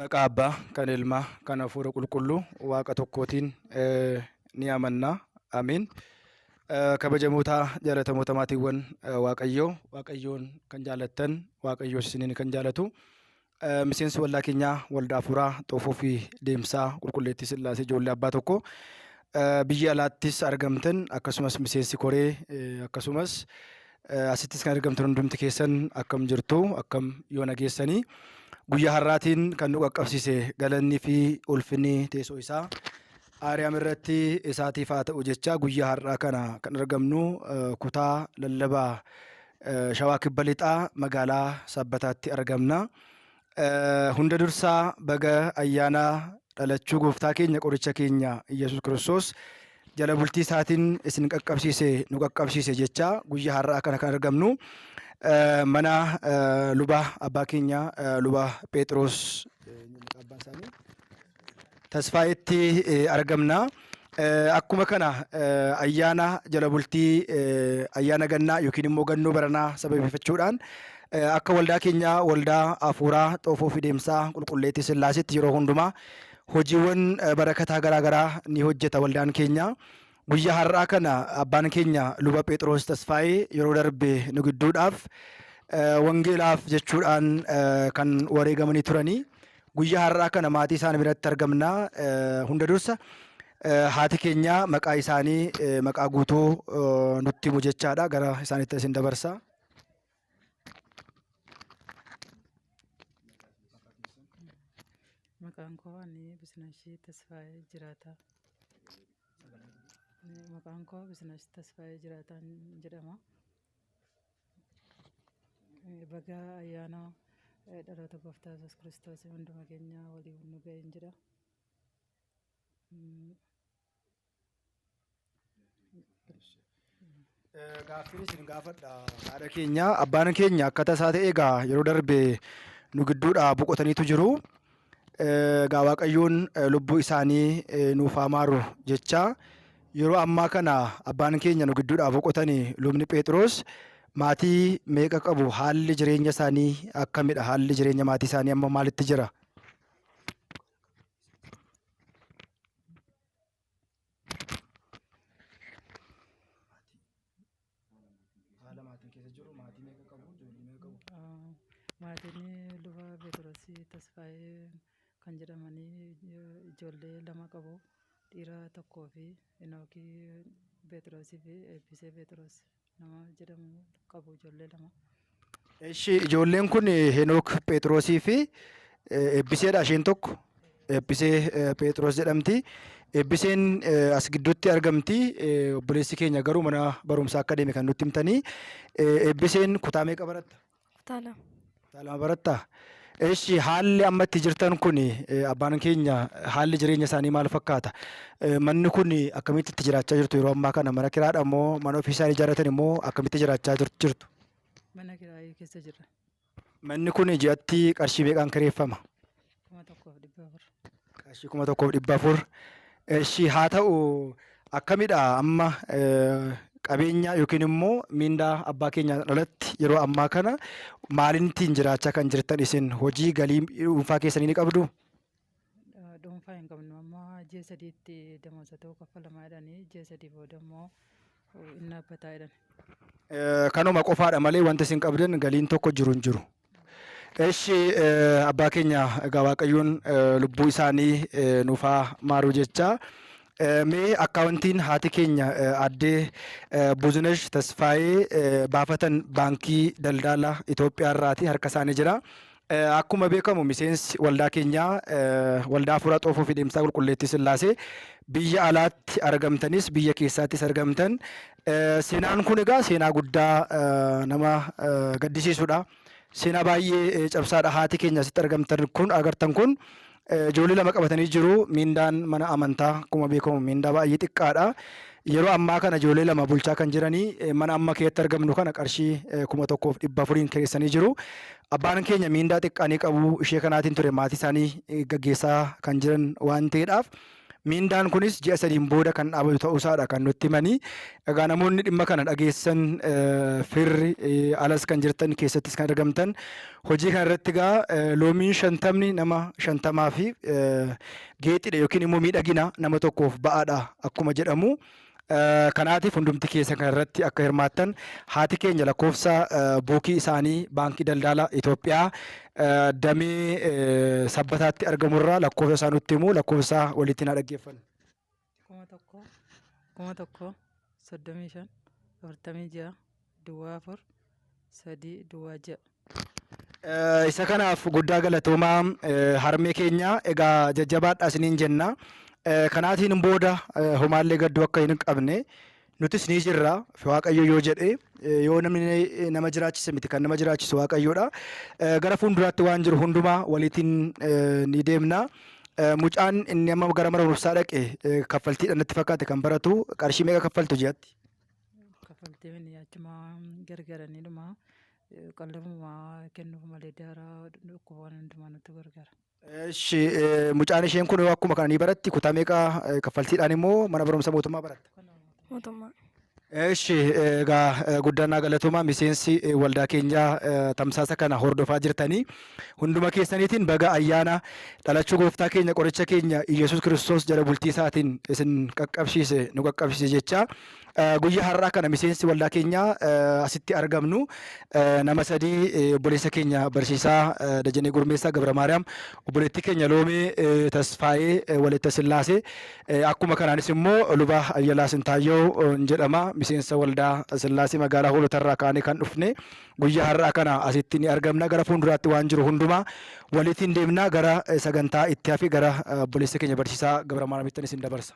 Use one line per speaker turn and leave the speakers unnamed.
Maqaa Abbaa, kan Ilmaa, kan Hafuura Qulqulluu Waaqa tokkootiin ni amanna. Ameen. Kabajamoota jaalatamoota maatiiwwan Waaqayyoo, Waaqayyoon kan jaalattan, Waaqayyoos isiniin kan jaalatu. Miseensi waldaa keenyaa waldaa hafuuraa xoofoo fi deemsaa qulqulleettii Sillaasee ijoollee abbaa tokko biyya alaattis argamtan akkasumas miseensi koree akkasumas Asittis kan argamtan hundumti keessan akkam jirtu akkam yoo nageessanii guyyaa har'aatiin kan nu qaqqabsiise galanni fi ulfinni teessoo isaa Aariyaam irratti isaatiif haa ta'u jecha guyyaa har'aa kana kan argamnu kutaa lallabaa Shawaa Kibba Lixaa magaalaa Sabbataatti argamna. Hunda dursaa baga ayyaana dhalachuu gooftaa keenya qoricha keenya Iyyasuus Kiristoos jala bultii isaatiin isin qaqqabsiise nu qaqqabsiise jecha guyyaa har'aa kana kan argamnu mana luba abbaa keenya luba Pheexiroos abbaan isaanii Tasfaayetti argamna. Akkuma kana ayyaana jala bultii ayyaana gannaa yookiin immoo gannoo baranaa sababeeffachuudhaan akka waldaa keenyaa waldaa hafuuraa xoofoo fi deemsaa qulqulleettii Sillaaseetti yeroo hundumaa hojiiwwan barakataa garaa garaa ni hojjeta waldaan keenya. Guyyaa har'aa kana abbaan keenya luba Pheexiroos Tasfaayee yeroo darbe nu gidduudhaaf wangeelaaf jechuudhaan kan wareegamanii turanii. Guyyaa har'aa kana maatii isaanii biratti argamna. Hunda dursa haati keenya maqaa isaanii maqaa guutuu nutti himu jechaadha. Gara isaaniitti isin dabarsa.
Maqaan koo ani Bisinashii Tasfaayee Jiraataa. Maqaan koo Bisinash Tasfaayee Jiraataan jedhama. Baga ayyaana dhaloota gooftaa Yesuus Kiristoos hunduma keenya waliin nu ga'een jedha.
Gaaffiin isin gaafadha haadha keenya abbaan keenya akka tasaa ta'e egaa yeroo darbe nu gidduudhaa boqotaniitu jiru. Egaa Waaqayyoon lubbuu isaanii nuuf haa maaru jecha yeroo ammaa kana abbaan keenya nu gidduudhaa boqotanii lubni Pheexiroos maatii meeqa qabu haalli jireenya isaanii akkamidha haalli jireenya maatii isaanii amma maalitti jira? Haala maatiin keessa jiru maatii meeqa qabu ijoollee meeqa qabu?
Maatiin luba Pheexiroos Tasfaayee kan jedhamanii ijoollee lama qabu. Dhiira tokkoo fi Enookii Pheexiroosii fi Eebbisee Pheexiroos nama jedhamu qabu ijoollee lama.
Eshi ijoolleen kun Henook Pheexroosii fi Eebbiseedha isheen tokko. Eebbisee Pheexroos jedhamti. Eebbiseen as gidduutti argamti. Obboleessi keenya garuu mana barumsaa akka deeme kan nutti himtanii. Eebbiseen kutaa meeqa baratta?
Kutaa 2.
Kutaa 2 baratta? Eshi haalli amma itti jirtan kun abbaan keenya haalli jireenya isaanii maal fakkaata? Manni kun akkamitti itti jiraachaa jirtu yeroo ammaa kana mana kiraadha moo mana ofii isaanii ijaarratan immoo akkamitti jiraachaa jirtu?
Mana kiraayii keessa jirra.
Manni kun ji'atti qarshii meeqaan kireeffama?
1,400.
Qarshii 1,400. Eshi haa ta'u akkamidha amma qabeenya yookiin immoo miindaa abbaa keenyaan alatti yeroo ammaa kana maaliin ittiin jiraachaa kan jirtan isin hojii galii dhuunfaa keessanii ni qabdu?
Dhuunfaa hin qabnu amma ji'a sadiitti damoosatu kaffalamaa jedhanii ji'a sadii booda immoo hin dhaabbataa jedhan.
Kanuma qofaadha malee wanti isin qabdan galiin tokko jiru hin jiru. Eshi abbaa keenya egaa Waaqayyoon lubbuu isaanii nuuf haa maaru jecha mee akkaawuntiin haati keenya addee Buzunesh Tasfaayee baafatan baankii daldala Itoophiyaa irraati harka isaanii jira. Akkuma beekamu miseensi waldaa keenyaa waldaa Hafuura Xoofoo fi Deemsaa Qulqulleettii Sillaasee biyya alaatti argamtanis biyya keessaattis argamtan seenaan kun egaa seenaa guddaa nama gaddisiisudha. Seenaa baay'ee cabsaadha. Haati keenya asitti argamtan kun agartan kun ijoollee lama qabatanii jiru. Miindaan mana amantaa akkuma beekamu miindaa baay'ee xiqqaadha. Yeroo ammaa kana ijoollee lama bulchaa kan jiranii mana amma keessatti argamnu kana qarshii 1,400n kireessanii jiru. Abbaan keenya miindaa xiqqaa ni qabu ishee kanaatiin ture maatii isaanii gaggeessaa kan jiran waan ta'eedhaaf Miindaan kunis ji'a sadiin booda kan dhaabatu ta'uusaadha kan nutti himanii. Egaa namoonni dhimma kana dhageessan firri alas kan jirtan keessattis kan argamtan hojii kana irratti egaa loomiin shantamni nama shantamaa fi geexidha yookiin immoo miidhagina nama tokkoof ba'aadha akkuma jedhamu. Kanaatiif hundumti keessan kana irratti akka hirmaattan haati keenya lakkoofsa buukii isaanii Baankii Daldala Itoophiyaa damee Sabbataatti argamurraa lakkoofsa isaa nutti himu lakkoofsa walitti naa dhaggeeffannu.
1000 1000 35 46 04 3 06.
Isa kanaaf guddaa galatoomaa harmee keenya egaa jajjabaadhaa isiniin jenna. Kanaatiin booda homaallee gadduu akka hin qabne nutis ni jirra Waaqayyo yoo jedhe yoo namni nama jiraachise miti kan nama jiraachisu Waaqayyoodha. Gara fuulduraatti waan jiru hundumaa waliitiin ni deemna. Mucaan inni amma gara mana barumsaa dhaqe kaffaltiidhaan natti fakkaate kan baratu qarshii meeqa kaffaltu ji'atti?
Kaffaltii mini achuma gargaaraniidhuma qallabuma kennuuf malee daaraa dhukkuba waan hundumaa nutti gargaara.
Eshi mucaan isheen kun akkuma kana ni baratti kutaa meeqa kaffaltiidhaan immoo mana barumsa mootummaa baratta?
Mootummaa.
Eshi egaa guddannaa galatoomaa miseensi waldaa keenyaa tamsaasa kana hordofaa jirtanii hunduma keessaniitiin baga ayyaana dhalachuu gooftaa keenya qoricha keenya Iyyasuus Kiristoos jala bultii isaatiin isin qaqqabsiise nu qaqqabsiise jecha Guyyaa har'aa kana miseensi waldaa keenyaa asitti argamnu nama sadii obboleessa keenya barsiisaa Dajanee Gurmeessaa Gabra Maariyaam, obboleettii keenya Loomee Tasfaayee Waletta Sillaasee, akkuma kanaanis immoo luba Ayyalaa Sintaayyoo jedhama miseensa waldaa Sillaasee magaalaa Hoolotarraa kaanee kan dhufne guyyaa har'aa kana asitti ni argamna. Gara fuulduraatti waan jiru hundumaa waliitiin deemna gara sagantaa itti hafe gara obboleessa keenya barsiisaa Gabra Maariyaamitti isin dabarsa.